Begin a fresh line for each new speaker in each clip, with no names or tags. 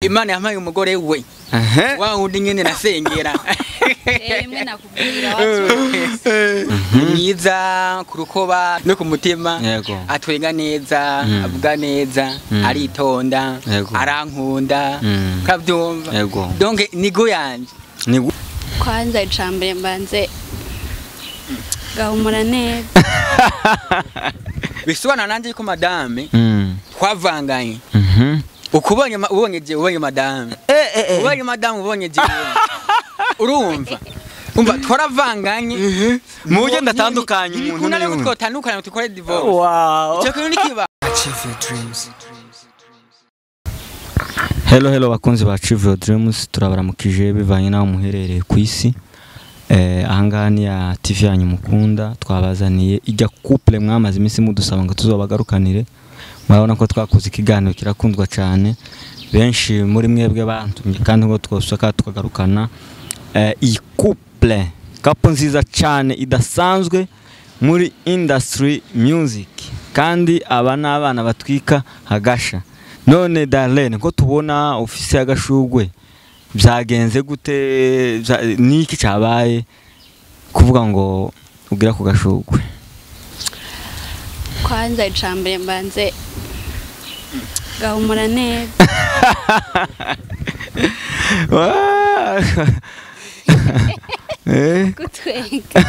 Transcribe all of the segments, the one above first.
Imana yampaye umugore we wa wundi nyene nasengera.
Emwe nakubwira wacu.
Mwiza ku rukoba no ku mutima.
Yego.
Atwenga neza, avuga neza, aritonda,
Yego.
arankunda, kabyumva.
Yego.
Donc nigo yanje.
Ni
Kwanza icambere mbanze gahumura neza.
Bisobanura nanje ko madame twavanganye. Ukubonye ubonye je ubonye madame. Ubonye madame ubonye je. Urumva? Umva twaravanganye.
Mu buryo ndatandukanye umuntu
Ntibikunda rero
n'uwundi.
twotandukana tukore divorce.
Wow.
Icyo kintu nikiba.
Hello hello bakunzi ba Achieve Your Dreams, turabaramukije bivanye naho muherereye ku isi. Ahangaha ni ya TV yanyu mukunda, twabazaniye ijya couple mwamaze iminsi mudusaba ngo tuzobagarukanire. Murabona ko twakoze ikiganiro kirakundwa cyane, benshi muri mwebwe bantumye kandi ngo twosaka tukagarukana iyi couple, couple nziza cyane idasanzwe muri industry music, kandi aba n'abana batwika hagasha. None Darlene, ko tubona ofisi y'agashugwe byagenze gute? Niki cyabaye kuvuga ngo ugira ku gashugwe?
Kwanza icambere mbanze gahumura neza. Gutwenga.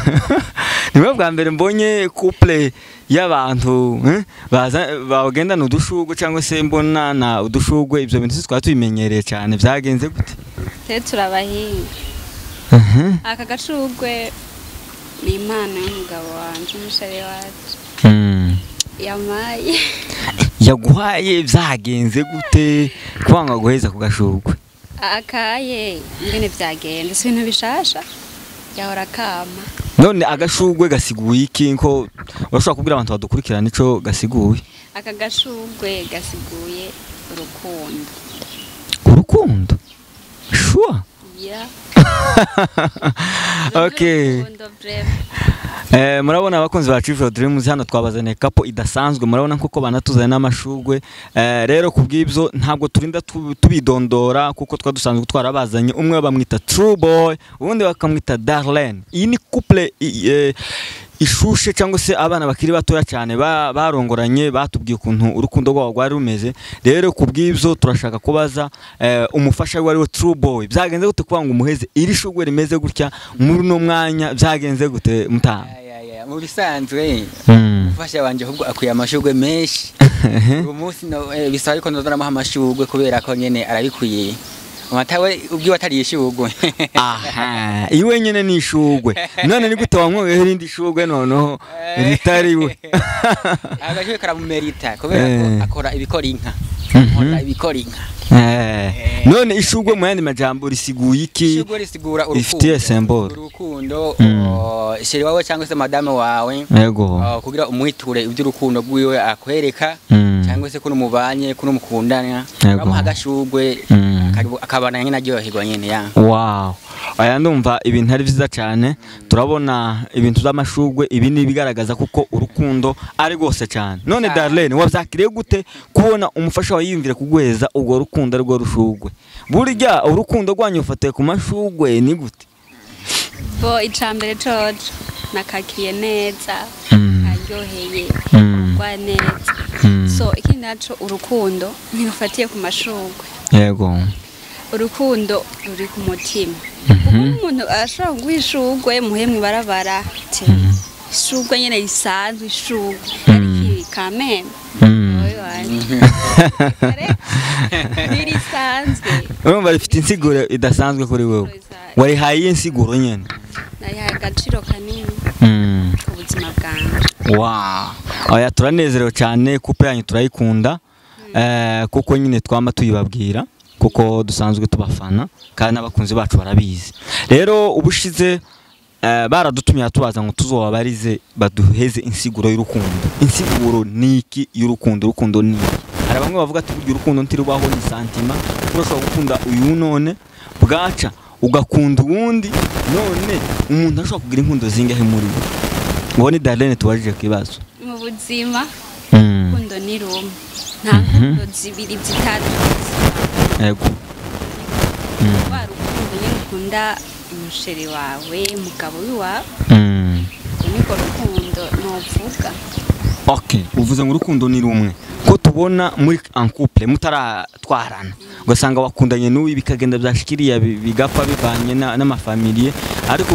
Nibwo bwa mbere mbonye couple y'abantu baza bagendana udushugwe cyangwa se mbona na udushugwe, ibyo bintu twari tubimenyereye cyane, byagenze gute?
Twe turabahinga. Aka gashugwe ni impano y'umugabo wanje, umushari wacu. Yamaye.
Yaguhaye byagenze gute kwanga guheza ku gashugwe?
Akaye ingene byagenze si ibintu bishasha, yahora kama.
None agashugwe gasiguye iki? Ko urashobora kubwira abantu badukurikirana ico gasiguye?
Aka gashugwe gasiguye urukundo.
Urukundo? Sure.
Yeah.
Okay.
Urukundo breve.
Murabona abakunzi ba Achieve Your Dreams, hano twabazaniye couple idasanzwe, murabona kuko banatuzanye n'amashugwe. Rero kubw'ibyo ntabwo turinda tubidondora kuko twadusanzwe twarabazanye. Umwe bamwita True Boy, uwundi bakamwita Darlene. Iyi ni couple ishushe cyangwa se abana bakiri batoya cyane barongoranye, batubwiye ukuntu urukundo rwabo rwari rumeze. Rero kubw'ibyo turashaka kubaza umufasha wari we True Boy, byagenze gute kuba ngo umuheze iri shugwe rimeze gutya muri no mwanya? Byagenze gute mutaha?
Mu bisanzwe umufasha wanje ahubwo akwiye amashugwe menshi. Uyu munsi bisaba yuko nozanamuha amashugwe kubera ko nyene arabikwiye. Amatawe ubwiwe atari ishugwe.
Aha, iwe nyene ni ishugwe. None ni gute wamwogeho irindi shugwe noneho ritari we?
Agashugwe karamumerita kubera ko akora ibikora inka. Akora ibikora inka.
None ishugwe mu yandi majambo risiguye iki?
Ishugwe risigura urukundo.
Ifitiye symbole.
Urukundo, sheri wawe cyangwa se madame wawe.
Yego.
Kugira umwiture iby'urukundo rwiwe akwereka, cyangwa se kuno mubanye, kuno mukundana, bamuha agashugwe akabana nyine aryoherwa nyine ya.
Wow. Aya ndumva ibintu ari byiza cyane. Turabona ibintu by'amashugwe, ibi ni bigaragaza kuko urukundo ari rwose cyane. None Darlene, wabyakiriye gute kubona umufasha wawe yiyumvira kuguheza ubwo rukundo rwo rushugwe? Burya urukundo rwanyu ufatiye ku mashugwe ni gute?
Bo icambere cojo nakakiriye neza, karyoheye, rwa neza. So ikindi naco urukundo ntirufatiye ku mashugwe.
Yego.
Urukundo ruri ku mutima. Kuko umuntu ashobora kuguha ishugwe muhe mw'ibarabara, ishugwe nyene risanzwe, ishugwe ariko kameme ntirisanzwe.
Urumva rifite insiguro idasanzwe kuri wewe. Warihaye insiguro nyene?
Narihaye agaciro kanini ku buzima bwanje.
Wow. Oya turanezerewe cyane, couple yanyu turayikunda. Kuko nyine twama tuyibabwira kuko dusanzwe tubafana kandi n'abakunzi bacu barabizi. Rero ubushize baradutumye tubaza ngo tuzobabarize baduheze insiguro y'urukundo. Insiguro niki y'urukundo? Urukundo ni hari bamwe bavuga ati burya urukundo ntirubaho ni santima, urashobora gukunda uyu none bwaca ugakunda uwundi. None umuntu ashobora kugira inkundo zingahe muri we? Uwo ni Darlene tubajije kibazo.
Mu buzima urukundo ni rumwe, nta nkundo zibiri zitatu.
Yego.
Wa rukundo nyine ukunda umusheri wawe, umugabo wiwawe. Niko rukundo novuga.
Okay, uvuze ngo urukundo ni rumwe. Ko tubona muri en couple mutaratwarana, ugasanga wakundanye n'uyu bikagenda byashikiriya bigapfa bivanye n'amafamilie, ariko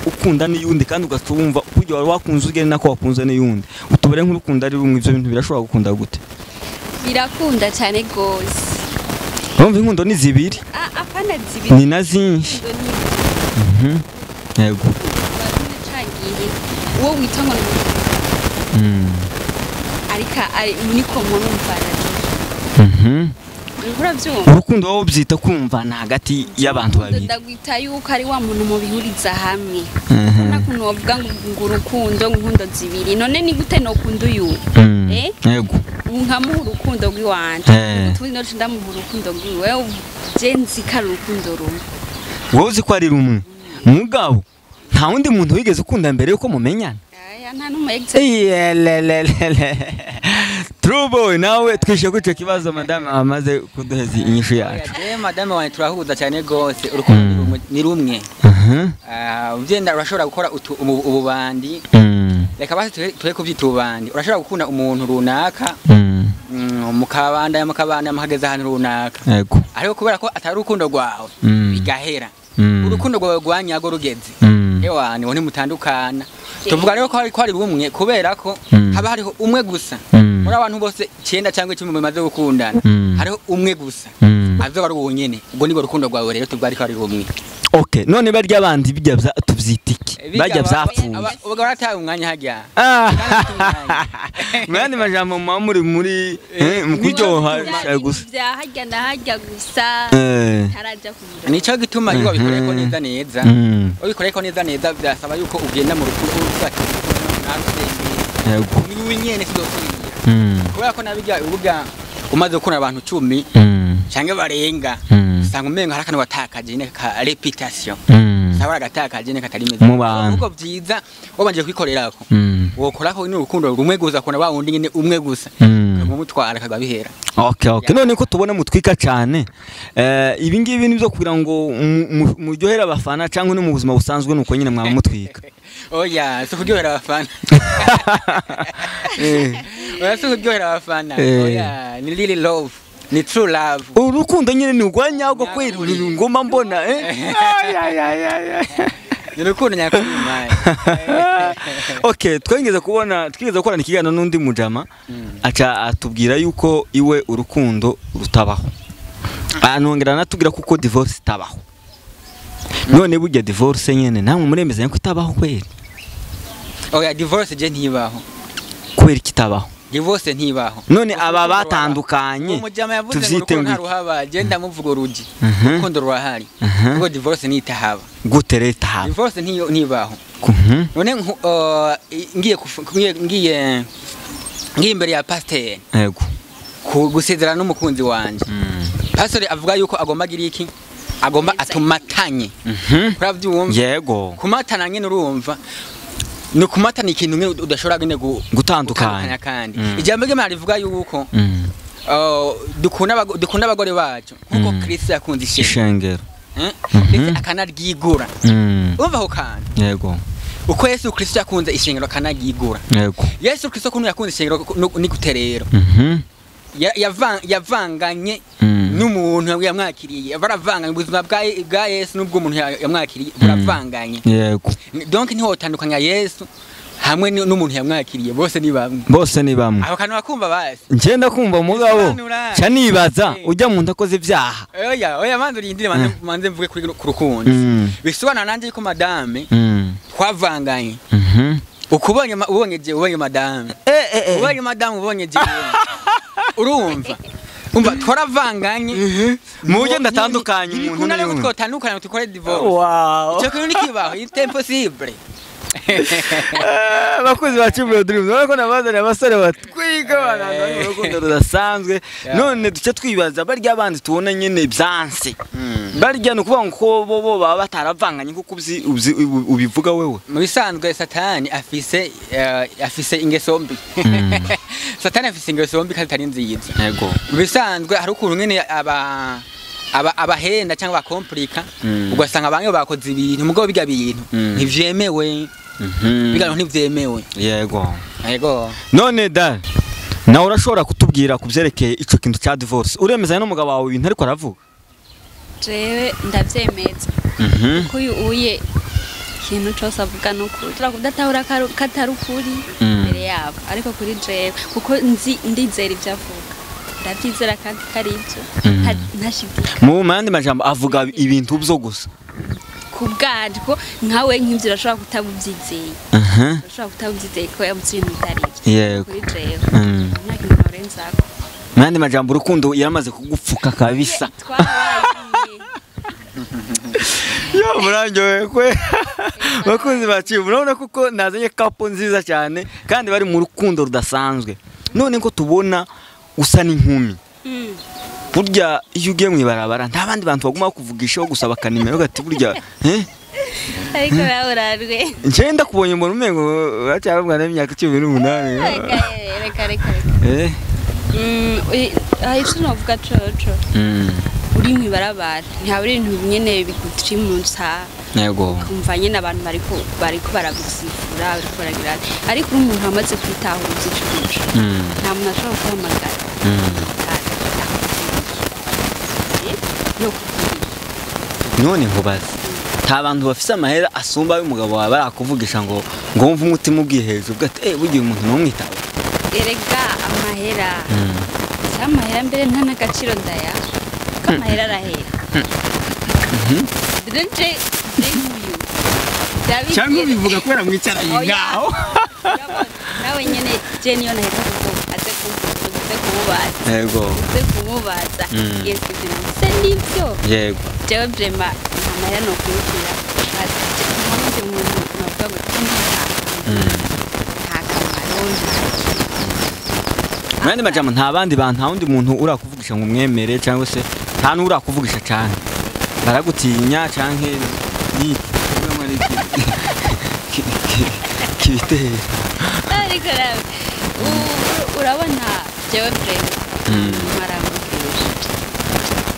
ukunda n'iyundi kandi ugasumva kujya wari wakunze ugende nako wakunze n'iyundi. Utubare nk'urukundo ari rumwe, ivyo bintu birashobora gukunda gute?
Birakunda cyane gose.
Urumva inkundo ni zibiri?
Apana zibiri.
Ni na zinshi. Yego.
Uwo wita ngo ariko niko murumvana. Urabyumva?
Urukundo wowe ubyita kumvana hagati y'abantu babiri.
Ndagwita yuko ari wa muntu mubihuriza hamwe. Nakuntu wovuga ngo urukundo inkundo zibiri. None ni gute nokunda uyu?
Yego.
Nkamuha urukundo rw'iwanje. Utundi no ndamuha urukundo rwiwe. Je nzi ko ari urukundo rumwe.
Wowe uzi ko ari rumwe. Mugabo nta wundi muntu wigeze ukunda mbere yuko mumenyana.
Aya nta n'umu ex.
True boy, nawe twishe kuri ico kibazo madame amaze kuduheza inyishu yacu.
Je madame wanje turahuza cyane gose, urukundo ni rumwe. Ugenda urashobora gukora ububandi. Reka basi tuhe kubyita ububandi. Urashobora gukunda umuntu runaka. Mukabanda mukageza ahantu runaka.
Yego.
Ariko kubera ko atari urukundo rwawe bigahera. Urukundo rwawe rwanyago rugeze. Ewa ni mutandukana. Tuvuga rero ko ari rumwe kubera ko haba hariho umwe gusa. Muri abantu bose 9 cyangwa 10 bamaze gukundana, hariho umwe gusa. Azoba ari uwo nyene. Ubwo nibwo rukundo rwawe rero tuvuga ariko ari rumwe.
Okay, none barya bandi bijya tuvyita iki? Barya vyapfuye.
Ubwo barataye umwanya hajya.
Mwandi majambo muri mu kuryoha gusa.
Bya hajya na hajya gusa. Taraja kumura.
Nico gituma iyo bikoreye ko neza neza. Ubikoreye ko neza neza byasaba yuko ugenda mu rukundo ufata narusengera.
Yego.
Ni nyene sidosubira. Kubera ko nabijya ubuga umaze gukunda abantu 10 canke barenga, usanga umenga hari akantu watakaje nyene ka reputation. Usanga agatakaje nyene katari meza. Ubwo byiza wabanje kwikorerako. Wokorako ni urukundo rumwe gusa kona wa wundi nyene umwe gusa. Ukamutwara akagwa bihera.
Okay. None ko tubona mutwika cyane. Ibi ngibi nibyo kugira ngo muryohera abafana cyangwa no mu buzima busanzwe nuko nyine mwaba mutwika.
Oya, si kuryohera abafana. Oya, si kuryohera abafana. Oya, ni really love. Ni true love.
Urukundo nyine ni urwanyagwo kweri ngoma mbona
Ni urukundo nyakuri.
Okay, twigeze kubona twigeze gukorana ikiganiro n'undi mujama aca atubwira yuko iwe urukundo rutabaho. Anongera anatubwira kuko divorce itabaho. None burya divorce nyene namwe muremeza ko itabaho kweri?
Oya, divorce je ntibaho.
Kweri kitabaho?
Divorce ntibaho.
None aba batandukanye
tuvyite ngo ruhaba, je ndamuvuga urugi. Urukundo rurahari. Kuko divorce nitahaba.
Gute leta haba?
Divorce ntibaho. None ngiye imbere ya pasteur.
Yego.
Gusezerana n'umukunzi wanje. Pasteur avuga yuko agomba agira iki? Agomba atumatanye. Uravyumva?
Yego.
Kumatana nyene urumva. Ni kumatana ikintu nyene udashobora nyene
gutandukanya
kandi. Ijambo ry'Imana rivuga yuko dukunda abagore bacu nkuko Kristo yakunze
ishengero.
Ndetse akanaryigura. Urumva aho kantu?
Yego.
Uko Yesu Kristo yakunze ishengero akanaryigura.
Yego.
Yesu Kristo kuntu yakunze ishengero ni gute rero? Yavanganye n'umuntu yamwakiriye. Baravanganye ubuzima bwa Yesu n'ubwo umuntu yamwakiriye buravanganye.
Yego.
Donc ntihotandukanya Yesu hamwe n'umuntu yamwakiriye, bose ni bamwe.
Bose ni bamwe.
Aho kantu bakumva basi.
Nje ndakumva mugabo. Cha nibaza ujya muntu akoze ibyaha.
Oya manze urindire manze mvuge kuri rukundo. Bisobanura nanje ko madame twavanganye. Ukubonye ubonye je ubonye madame. Ubonye madame ubonye je. Urumva? Umva twaravanganye
mu buryo ndatandukanye umuntu
n'undi. Ntabwo twotandukanye tukore divorce.
Wow.
Icyo kintu nikibaho, it's impossible.
Abakozi ba Cyubahiro Dreams urabona ko nabazaniye abasore batwiga abantu urukundo rudasanzwe. None duce twibaza barya abandi tubona nyene byanse. Barya ni ukuvuga ngo bo baba bataravanganye kuko ubivuga wewe.
Mu bisanzwe Satani afise ingeso mbi. Satani afise ingeso mbi kandi atari nziza.
Yego.
Mu bisanzwe hari ukuntu nyene Abahenda cyangwa bakomplika, ugasanga bamwe bakoze ibintu mugabo biga bintu ntivyemewe, biga ntivyemewe.
Yego.
Yego.
None da nawe urashobora kutubwira kubyerekeye ico kintu ca divorce, uremeza n'umugabo wawe ibintu ariko aravuga?
Jewe ndavyemeza. Kuko uyu uye ikintu cose avuga n'ukuri, ushobora kudatahura katari ukuri imbere yabo, ariko kuri jewe kuko nzi ndizera ivyo avuga, ndavyizera kandi ko ari ivyo, ntashidikanya.
Mu mandi majambo avuga ibintu byo gusa
ku bwanje, ko nkawe nk'ivyo urashobora kutabuvyizeye, urashobora kutabuvyizeye ko yavuze ibintu bitari ivyo.
Yego.
Kuri jewe nta kintu norenzako.
Mandi majambo urukundo yaramaze kugupfuka kabisa.
Twarabaye.
Yo murangyowe kwe bakunzi bacu, murabona kuko nazanye kapo nziza cyane kandi bari mu rukundo rudasanzwe. None ko tubona usa n'inkumi, burya iyo ugiye mu ibarabara nta bandi bantu baguma kuvugishaho gusa bakanimero gati burya
ariko nawe urarwe.
Nje ndakubonye mbona umengo uracyari umwana w'imyaka 18.
Reka reka reka. Ico novuga coco, uri mw'ibarabara ntihabura ibintu nyene bigutrimunsa.
Yego.
Kumva nyene abantu bariko baragusifura, bariko baragira, ariko uri umuntu wamaze kwitahura ivyo, nta muntu ashobora kuguhamagara
None nkubaze, nta bantu bafise amahera asumba y'umugabo wawe barakuvugisha ngo wumve umutima ugiye hejuru uvuga ati burya uyu muntu numwitaba?
Erega amahera amahera mbere nta n'agaciro ndaya, kuko amahera arahera. Rero je nk'uyu
Cyangwa ubivuga kubera mwicaranye ngaho?
Nawe nyene je niyo nahera kuko aze kumvuga, uze kumubaza.
Yego.
Uze kumubaza. Yes, ibyo se nibyo.
Yego.
Jewe vraiment nta mahera no kwirukira. Nta muntu novuga ngo nta kamaro, nta
Mwandi majambo nta bandi bantu, nta wundi muntu urakuvugisha ngo umwemere, cyangwa se nta n'urakuvugisha cyane baragutinya canke ni kibitera.
Ariko nawe urabona jewe vraiment maramubwira.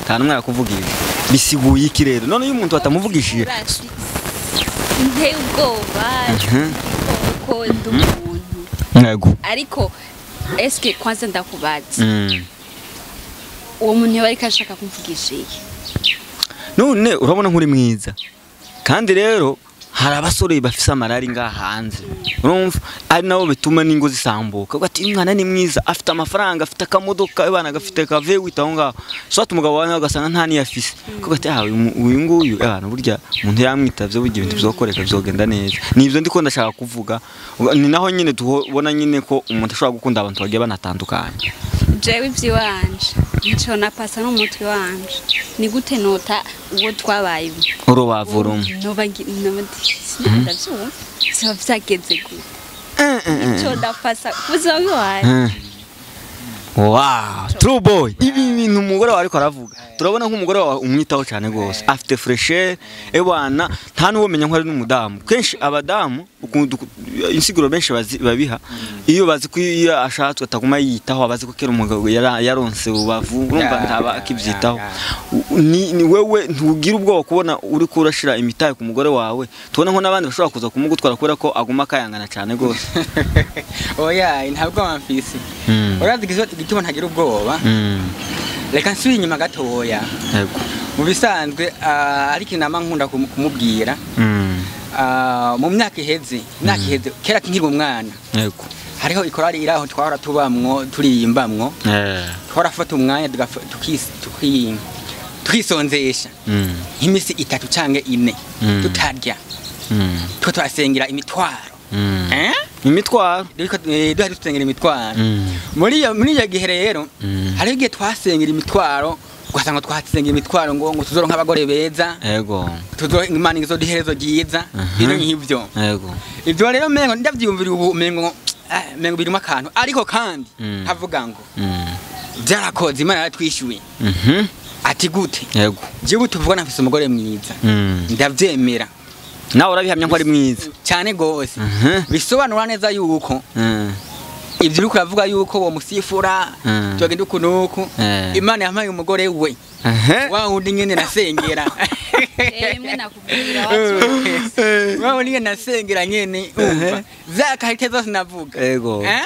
Nta n'umwe arakuvugisha, bisiguye iki rero? None iyo umuntu atamuvugishije
nteye ubwoba ko ndi umuntu.
Yego.
Ariko eske kwanza ndakubaza, uwo muntu yaba ariko ashaka kumvugisha iki?
None urabona nk'uri mwiza, kandi rero hari abasore bafise amarari ngaha hanze, urumva ari nabo bituma n'ingo zisambuka. Uvuga ati umwana ni mwiza, afite amafaranga, afite akamodoka, abana gafite kave witaho ngaho, so ati umugabo wawe ugasanga nta niyo afise. Uvuga ati uyu nguyu abantu burya umuntu yamwitavye burya ibintu vyokoreka vyogenda neza. Nivyo ndiko ndashaka kuvuga, ni naho nyine tubona nyine ko umuntu ashobora gukunda abantu bagiye banatandukanye.
Jewe ivyiwanje nico napasa n'umutwe wanje, ni gute nota uwo twabaye
urubavu rumwe?
Noba ndavyumva siba vyageze gute, nico ndapasa ubuzima bw'iwanje.
Wow, true boy. Ibi bintu umugore wawe ariko aravuga, turabona nk'umugore wawe umwitaho cyane gose, afite fresher ebana, nta n'uwomenya ko ari n'umudamu. Kenshi abadamu insiguro benshi babiha iyo bazi ko iyo ashatswe ataguma yitaho, abazi ko kera umugabo yaronse ubavu, urumva ntaba akibyitaho. Ni wewe ntugira ubwoba kubona uri kurashira imitahe ku mugore wawe? Tubona nko n'abandi bashobora kuza kumugutwara kubera ko aguma akayangana cyane gose.
Oya, ntabwo wamfise. Urazi igituma ntagira ubwoba? Reka nsubire inyuma gatoya.
Yego.
Mu bisanzwe ariko inama nkunda kumubwira, mu myaka iheze, kera nkiri umwana.
Yego.
Hariho ikorari iraho twahora tubamwo turiyimbamwo. Twarafata umwanya tukisonzesha nk'imisi 3 canke 4 tutarya. Two turasengera imitwaro.
Imitwaro
duhari dusengera imitwaro. Muri iyo gihe rero hariho igihe twasengera imitwaro, ugasanga twasengera imitwaro ngo tuzoronka abagore beza.
Yego.
Tuzoronka Imana izoduherezo ryiza, ibintu nk'ivyo.
Yego.
Ivyo rero mengo ndavyiyumvira ubu mengo birimo akantu, ariko kandi havuga ngo byarakoze, Imana yaratwishyuye. Ati gute?
Yego.
Jewe tuvuga nafise umugore mwiza. Ndavyemera.
Nawe urabihamya ko ari mwiza
cyane gose. Bisobanura neza yuko ivyo uriko uravuga yuko uwo musifura tugenda uku nuku, Imana yampaye umugore we. Wa wundi nyene nasengera.
Imwe nakubwira wacu.
Wa wundi nyene nasengera nyene umva. Za qualité zose navuga.
Ego.
Eh?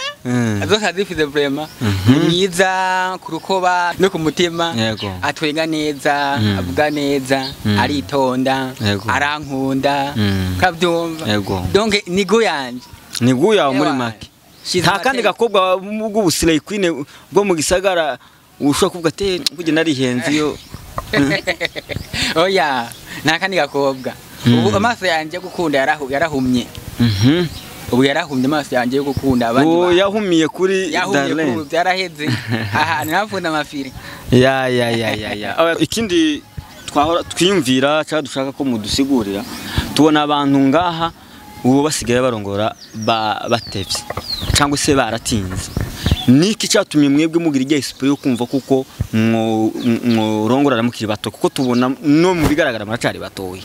Zose azifize vraiment. Ni mwiza ku rukoba no ku mutima.
Yego.
Atwenga neza, avuga neza, aritonda,
Yego.
arankunda. Kabyumva.
Yego.
Donc nigo yanje.
Ni yawe muri
Ewa.
make.
She's
Nta kandi
my
gakobwa bw'ubusileyi queen bwo mu gisagara ushobora kuvuga ati burya narihenze iyo.
Oya, nta kandi gakobwa. Ubu amaso yanjye yo gukunda yarahumye. Ubu yarahumye amaso yanjye yo gukunda abandi
Ubu
bantu.
yahumiye kuri
Yahumye kuri
Darlene.
ubu byaraheze. Aha nafunda amafiri.
Ya ya ya ya ya. Ikindi twahora twiyumvira cyangwa dushaka ko mudusigurira, tubona abantu ngaha ubu basigaye barongora batevye cyangwa se baratinze. Niki cyatumye mwebwe mugira igihe esprit yo kumva kuko mworongora mukiri bato, kuko tubona no mu bigaragara muracari batoya.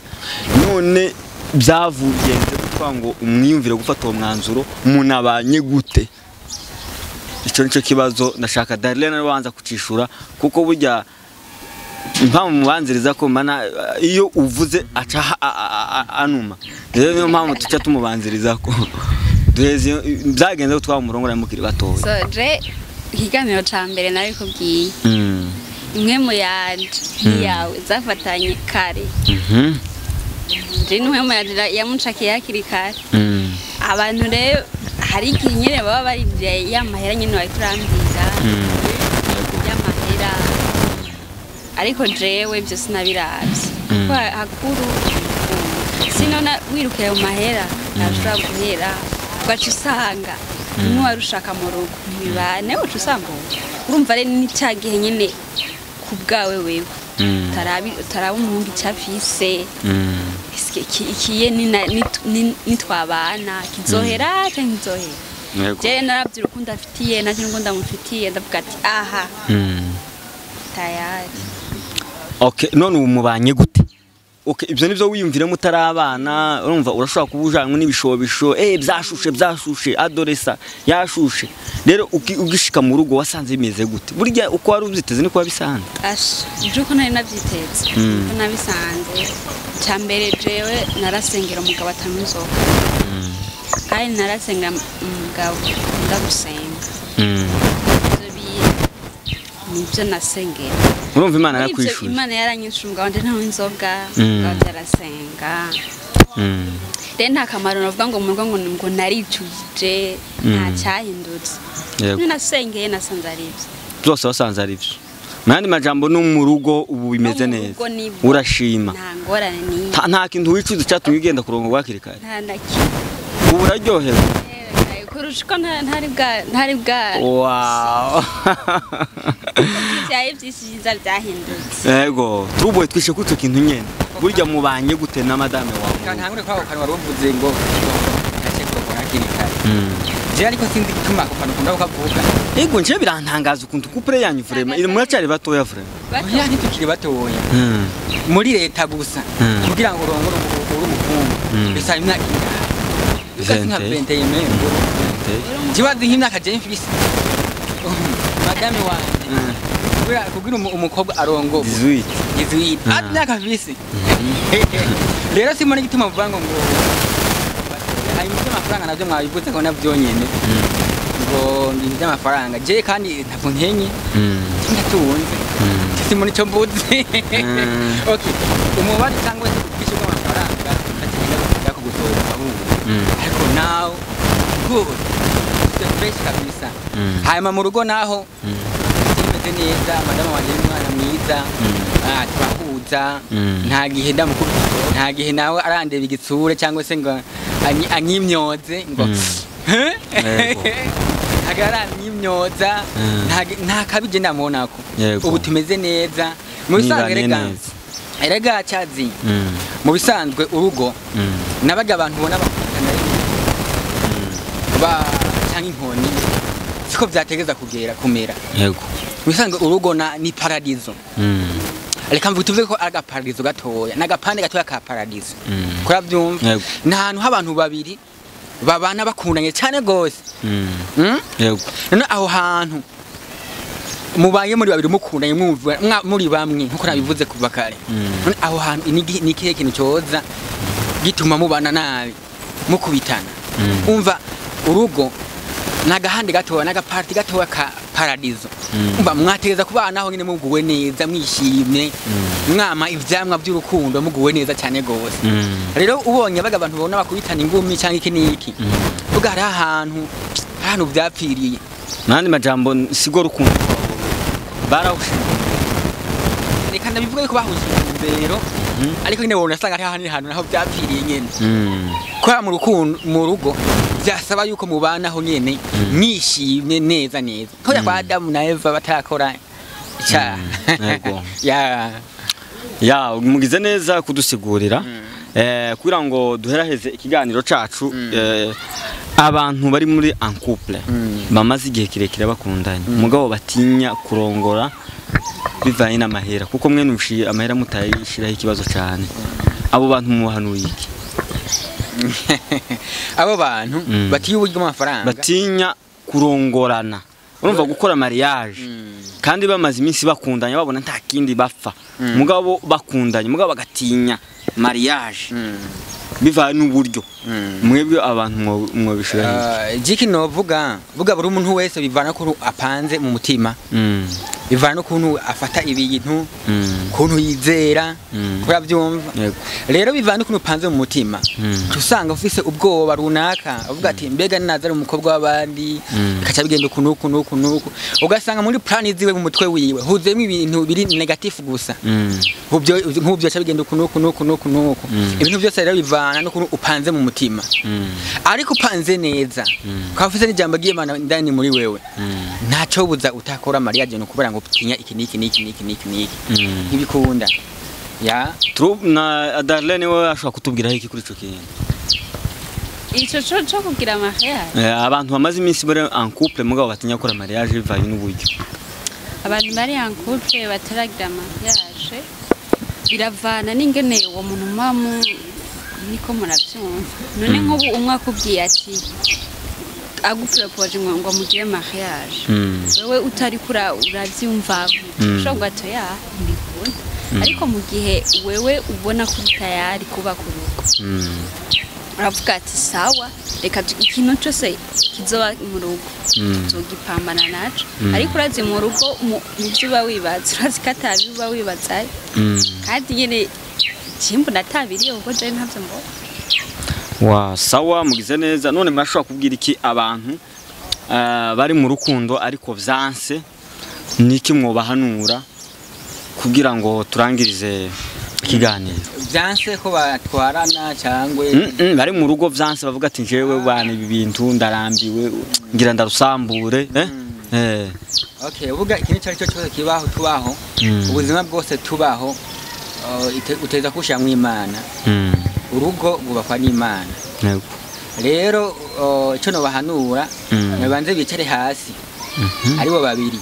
None byavugenze gutwa ngo umwiyumvire gufata uwo mwanzuro munabanye gute? Icyo nicyo kibazo ndashaka Darlene nawe banza kucishura, kuko burya impamvu mubanziriza ko mana iyo uvuze aca anuma. Rero niyo mpamvu tuca tumubanziriza ko duheze byagenze ko twamurongora mukiri batoya.
So je ikiganiro ca mbere narikubwiye. Imwe mu yanje yawe zafatanye kare. Je nimwe mu yanje yamuncakiye hakiri kare. Abantu rero hari igihe nyene baba barindiriye ya mahera nyene bari kurambwira. Ya mahera. Ariko jewe ibyo sinabiravye. Kuko hakuru sinona wirukira mu mahera ntashobora guhera ugaca usanga n'uwari ushaka mu rugo ntibibane uca usanga urumva rero ni cya gihe nyene ku bwawe wewe utaraba umuhungu icyo afise. Ikiye nitwabana kizohera cyangwa ntizohera. Jewe naravye urukundo afitiye nanje n'urukundo ndamufitiye ndavuga ati aha tayari.
Okay, none ubu mubanye gute? Okay, ibyo nivyo wiyumvire mutarabana, urumva urashobora kuba ujanwe n'ibishobisho, byashushe byashushe, adoresa yashushe. Rero ugishika mu rugo wasanze bimeze gute? Burya uko wari ubyiteze niko wabisanze?
Asha, uko nari nabyiteze, uko nabisanze. Cambere jewe narasengera umugabo atanywa inzoga. Kandi narasengera umugabo ndagusenga. Ibyo bintu nibyo nasengera.
Urumva Imana yarakwishuye.
Imana yaranyishuye umugabo wanje ntanywa inzoga, umugabo wanje arasenga. Rero nta kamaro navuga ngo mu rugo ngo naricujije, nta cyahindutse. Nasengeye nasanze ari ibyo.
Byose wasanze ari ibyo. Mandi majambo no mu rugo ubu bimeze neza. Urashima.
Nta ngorane ni.
Nta kintu wicuza cyatumye ugenda kurongo hakiri kare.
Nta na kimwe.
Ubu uraryohewe.
Kurusha uko ntari bwa.
Wow.
Byaye byishiza byahindutse.
Yego, tuboye twishe kuri icyo kintu nyene. Burya mubanye gute na madame wawe?
Ntangure kwa kantu wari uvuze ngo ntace kurongo hakiri kare. Je ariko sinzi gituma ako kantu ukunda kukavuga.
Yego nje birantangaza ukuntu couple yanyu vraiment iri muracari batoya vraiment.
Oya ntitukiri batoya. Muri leta gusa kugira ngo urongore uri umukungu bisaba imyaka ingahe? Bisaba nka 21. Kibazo nk'imyaka je mfise. Madame wanje kugira umukobwa arongorwa
18.
18. Ati myaka mfise. Rero simona igituma mvuga ngo hanyuma iby'amafaranga nabyo mwabivuze ko nabyo nyene ngo iby'amafaranga je kandi ntabwo nkenye ndatunze simona icyo mbuze. Okay, umubare cyangwa se ubwishyu bw'amafaranga ndakigenda kujya kugutora abubu. Ariko now good fresh kabisa. Hanyuma mu rugo naho kimeze neza, madama wanje ni umwana mwiza, turahuza, nta gihe ndamukubita, nta gihe nawe arandeba igitsure cyangwa se ngo anyimyoze ngo agaranyimyoza, nta kabije ndamubonako. Ubu tumeze neza mu bisanzwe. Erega cyazi mu bisanzwe urugo nabaga abantu ubona bakundana ba cyangwa inkoni siko byategeza kugera kumera.
Yego,
mu bisanzwe urugo ni paradizo. Reka mvuge tuvuge ko aga paradizo gatoya n'agapande gatoya ka paradizo. Kurabyumva ni ahantu h'abantu babiri babana bakundanye cyane gose.
Yego,
none aho hantu Mubaye muri babiri mukundanye, mwumva muri bamwe nkuko nabivuze kuva kare. None aho hantu ni ikihe kintu cyoza gituma mubana nabi, mukubitana? Umva, urugo n'agahande gatoya, n'agaparti gatoya ka paradizo. Umva, mwategeza kubanaho nyine muguwe neza, mwishimye, mwama ivyamwa by'urukundo, muguwe neza cyane gose. Rero ubonye baga abantu babona bakubitana ingumi cyangwa iki n'iki, uvuga hari ahantu vyapfiriye.
Nandi majambo, sigo rukundo barawushinze.
Reka ndabivuga yuko bahuje intumbero, ariko nyine wabona asanga hari ahantu naho vyapfiriye nyene. Kubera mu rukundo, mu rugo vyasaba yuko mubanaho nyene mwishimye neza neza, kubera kwa Adamu na Eva batarakora icyaha.
Yego.
Ya.
Ya, mugize neza kudusigurira. Kugira ngo duheraheze ikiganiro cacu, abantu bari muri en couple bamaze igihe kirekire bakundanye, mugabo batinya kurongora bivanye n'amahera, kuko mwene ushiye amahera mutayishiraho ikibazo cyane, abo bantu mubahanuye iki?
Abo bantu batinya uburyo bw'amafaranga,
batinya kurongorana, urumva, gukora mariage, kandi bamaze iminsi bakundanye, babona nta kindi bapfa, mugabo bakundanye, mugabo bagatinya mariage bivanye n'uburyo. Mwebwe abantu mwobishiraho iki?
Jiki novuga vuga buri muntu wese bivana ko apanze mu mutima, bivana n'ukuntu afata ibintu, ukuntu yizera, kurabyumva.
Yego.
Rero bivana n'ukuntu upanze mu mutima, usanga ufise ubwoba runaka, uvuga ati mbega naza ari umukobwa w'abandi, bikaca bigenda uku n'uku n'uku n'uku, ugasanga muri plan ziwe, mu mutwe wiwe huzuyemo ibintu biri négatif gusa. Nk'ubyo bica bigenda uku n'uku n'uku n'uku n'uku. Ibintu byose rero bivana n'ukuntu upanze mu mutima. Ariko upanze neza, ukaba ufise n'ijambo ry'Imana indani muri wewe, ntacyo buza utakora mariage, ni ukubera ngo utinya iki n'iki n'iki n'iki n'iki n'iki. Ntibikunda ya.
Na Darlene we ashobora kutubwiraho iki kuri ico kintu?
Ico co kugira mariage?
Abantu bamaze iminsi bari en couple mugabo batinya gukora mariage bivanye n'uburyo.
Abantu bari en couple bataragira mariage, biravana n'ingene uwo muntu muba niko muravyumva. None nk'ubu umwe akubwiye ati, agupropose ngo mugire mariage, wewe utari kura uravyumva, ushobora kuvuga ati ya, ntibikunda. Ariko mu gihe wewe ubona ko uri tayari kuba ku rugo, uravuga ati sawa, reka ikintu cyose kizoba mu rugo tuzogipambana naco. Ariko urazi mu rugo, mu byo uba wibaza, urazi ko atabi uba wibaza, kandi nyene cimbona atabiriye, kuko jewe ntavyo mbona.
Wa sawa, mugize neza. None murashobora kubwira iki abantu bari mu rukundo ariko vyanse? Niki mwobahanura kugira ngo turangirize ikiganiro?
Vyanse ko batwarana cyangwa?
Bari mu rugo vyanse, bavuga ati jewe bana ibi bintu ndarambiwe, ngira ndarusambure, eh?
Okay, uvuga ikintu icyo ari cyo cyose kibaho, tubaho, ubuzima bwose tubaho, uteza kushyiramo Imana. Urugo rwubakwa n'Imana. Rero icyo nobahanura, babanze bicare hasi aribo babiri,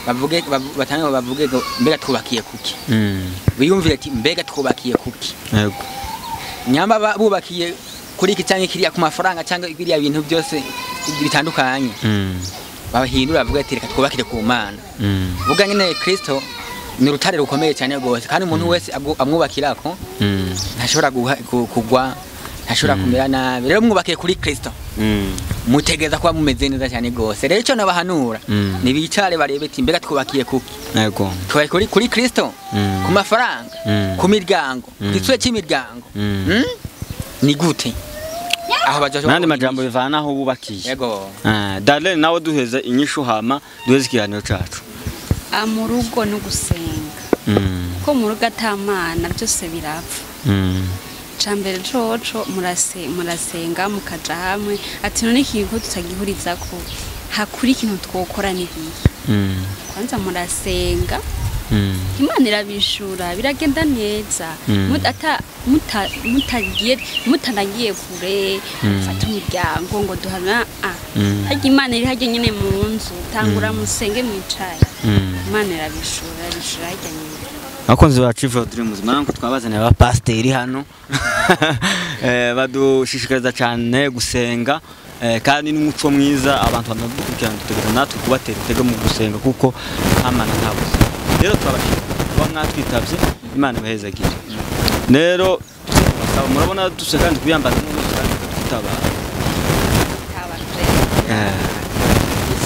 bavuge, batange bavuge ngo mbega twubakiye kuki? Biyumvire ati mbega twubakiye kuki? Nyamba bubakiye kuri iki cyangwa kiriya, ku mafaranga cyangwa biriya bintu byose bitandukanye, babahindura bavuga ati reka twubakire ku Mana. Vuga nyine Kristo ni urutare rukomeye cyane rwose, kandi umuntu wese amwubakirako ntashobora kugwa, ntashobora kumera nabi. Rero mwubakiye kuri Kristo, mutegereza kuba mumeze neza cyane rwose. Rero icyo nabahanura, nibicare barebe ati mbega twubakiye kuki? Twubakiye kuri Kristo, ku mafaranga, ku miryango, ku gitsure cy'imiryango? Ni gute aho baja?
N'andi majambo, bivana aho bubakiye.
Yego.
Ah, Darlene nawe duheze inyishu, hama duheze ikiganiro cacu.
Ah, mu rugo no gusenga, ko mu rugo atamana byose birapfa. Cambere coco murasenga, mukaja hamwe ati none ikintu ko tutagihurizako, hakuri ikintu twokora n'igihe. Kwanza murasenga, Imana irabishura, biragenda neza. Mutagiye, mutanagiye kure, mufate umuryango ngo duhana a harya Imana iri harya nyene mu nzu. Tangura musenge, mwicaye, Imana irabishura, irabishura harya nyene.
Abakunzi ba Chief of Dreams, mwana twabazaniye abapasiteri hano, badushishikariza cyane gusenga. Kandi n'umuco mwiza abantu banadukurikirana, dutegereza natwe kubatera intege mu gusenga kuko nta mana nta buzima. Rero turabashimira kuba mwatwitabye, Imana ibahezagire. Rero turabasaba, murabona duse kandi kubiyambaza n'ubundi kandi tukitabara.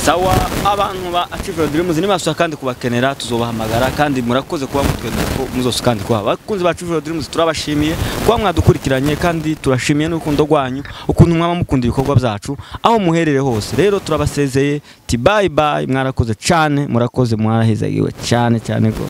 Sawa, abantu ba Achieve Your Dreams nibasuka kandi kubakenera tuzobahamagara, kandi murakoze kuba mutwemera ko muzosuka kandi kuba abakunzi ba Achieve Your Dreams. Turabashimiye kuba mwadukurikiranye kandi turashimiye n'urukundo rwanyu, ukuntu mwaba mukunda ibikorwa byacu aho muherere hose. Rero turabasezeye ti bye bye, mwarakoze cyane, murakoze, mwarahezagiwe cyane cyane rwose.